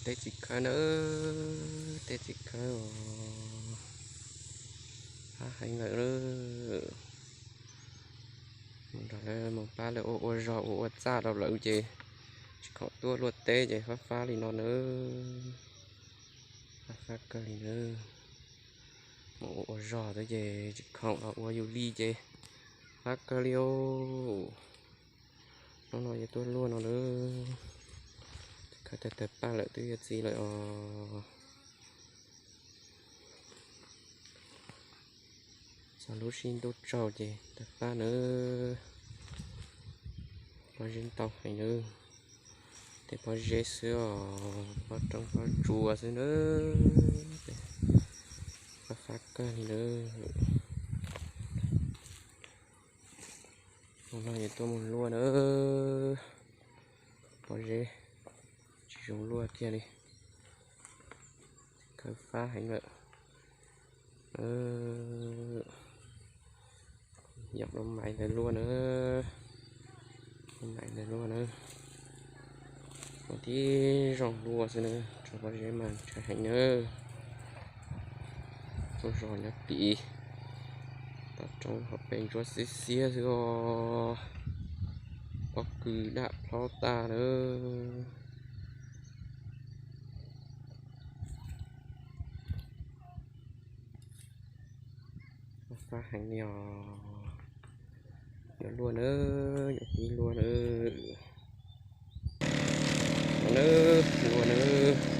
Teb txiv khawb na, teb txiv khawb os, fab heev lawm. Mus nrog lawv mus pab lawv ua ua zog ua ua txaj rau lawm ces tsis khoom tuaj luaj teb ces fab fab li no na, fab fab kawg li na. Mus ua ua zog xwb ces tsis khoom los ua yus li ces fab kawg li os. Hnub no yuav tuaj luaj no na, khawb tag tawg paj lawm twb yuav txiv lawm os. Txog lub sib ntuj tsaug ces tawg paj na, pob zeb ntau heev na, tej pob zeb xwb os, pob roob pob tsuas xwb na, fab fab kawg li na. Hnub no yuav tuaj mus luaj na, pob zeb tsis zoo luaj kiag li, khawb fab heev lawm. Yog lub maiv ntawd luaj na, lub maiv ntawd luaj na, ua tib zoo luaj xwb na, tso pob zeb mas ntshai heev na. Tub zos nyob tim toj roob hauv pes ntsuab xiab xiab xwb os, pob kws dam plhob tag na. Fab heev li os, yuav luaj na, yuav pib luaj na, luaj na.